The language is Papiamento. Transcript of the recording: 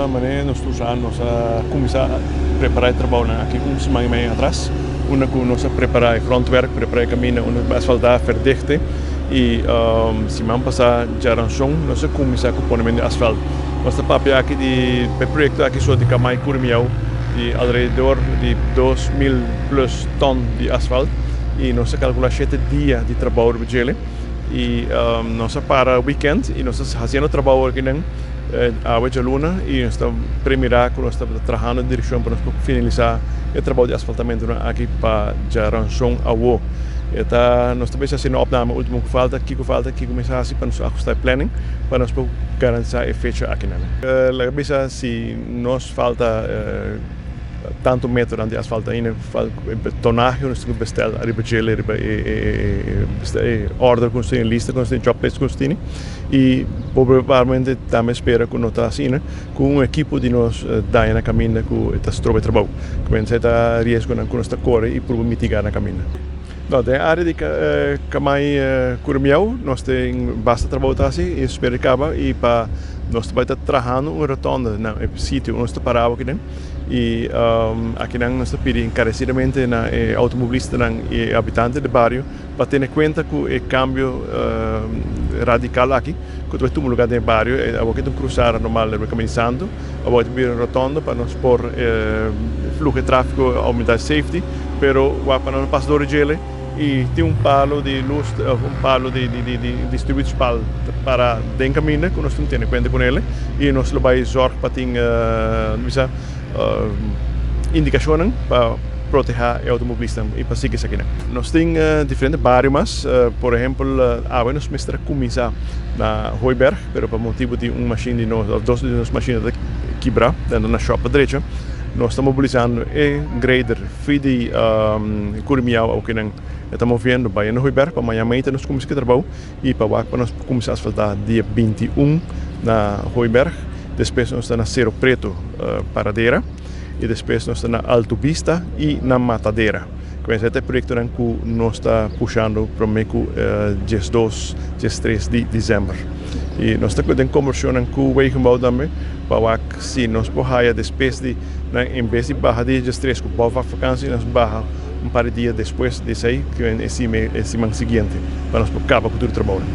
Manera nos tur sa, nos a kuminsá prepará e trabounan aki un siman i medio atras, unda ku nos a prepará e grondwerk, prepará e kaminda unda ta asfaltá, verdichte i siman pasá djaranson nos a kuminsá ku ponementu di asfalt. Nos ta papia aki di e proyekto aki so di Kamai Kurimiau di alrededor di 2000 plus ton di asfalt i nos a kalkulá 7 dia di trabou riba djele i nos a para weekend i nos ta hasiendo trabou akinan awe djaluna i nos ta premirá ku nos ta trahando den direkshon pa nos por finalisá e trabou di asfaltamentu aki pa djaranson awo. E ta nos ta bezig hasiendo opname último ku falta, kiko falta, kiko mester hasi pa nos ajustá e planning pa nos por garantisá e fecha akinan. Laga bisa si nos falta tantu metronan di asfalto ainda, tonahe nos tin ku bestel ariba djele riba e order ku nos tin, e lista ku nos tin, job list ku nos tin i probablemente tambe spera ku no ta asina ku un ekipo di nos daña na kaminda ku ta stroba e trabou. Kuminsá ta riesgonan ku nos ta kore i purba mitigá na kaminda. No, den área di Kamai Kurimiau nos tin basta trabou ta hasi i spera di kaba i pa nos ta bai ta trahando un rotonda na e sitio nos ta pará akinan i akinan nos ta pidi enkaresidamente na e outomobilistanan i e habitante di bario pa tene kuenta ku e kambio radikal aki ku ta bai tuma lugá den e bario. Awor ta un krusada normal riba Kaminda Santu, awor ta bira un rotonda pa nos por fluho e tráfiko, oumentá e safety, pero wak pa nos no pasa dor di djele i tin un palo di lus, un palo di distributiespal para den kaminda ku nos tin tene kuenta ku nele i nos lo bai zorg pa tin bisa indikashonnan pa protehá e outomobilistanan i pa sigui esakinan. Nos tin diferente bario mas, por ehempel awe nos mester a kuminsá na Hooiberg, pero pa motibu di un mashin di nos òf dos di nos mashin ta kibrá na shop pa drecha, nos ta mobilisando e grader fi di Kurimiau awkinan e ta moviendo bai na Hooiberg pa mañan meita nos kuminsá ku e trabou i pa wak pa nos kuminsá asfaltá dia 21 na Hooiberg. Despues nos ta na Cerro Preto, Paradera, i despues nos ta na Alto Vista i na Matadera. Kuminsá e proyektonan ku nos ta pushando promé ku 12, 13 di desèmber. I nos ta den kombersashonnan ku Wegenbouw tambe pa wak si nos por haya despues di en bes di baha dia 13 ku bouwvak vakansi, nos baha un par di dia despues di esei, ku e siman siguiente, pa nos por kaba ku tur e trabounan.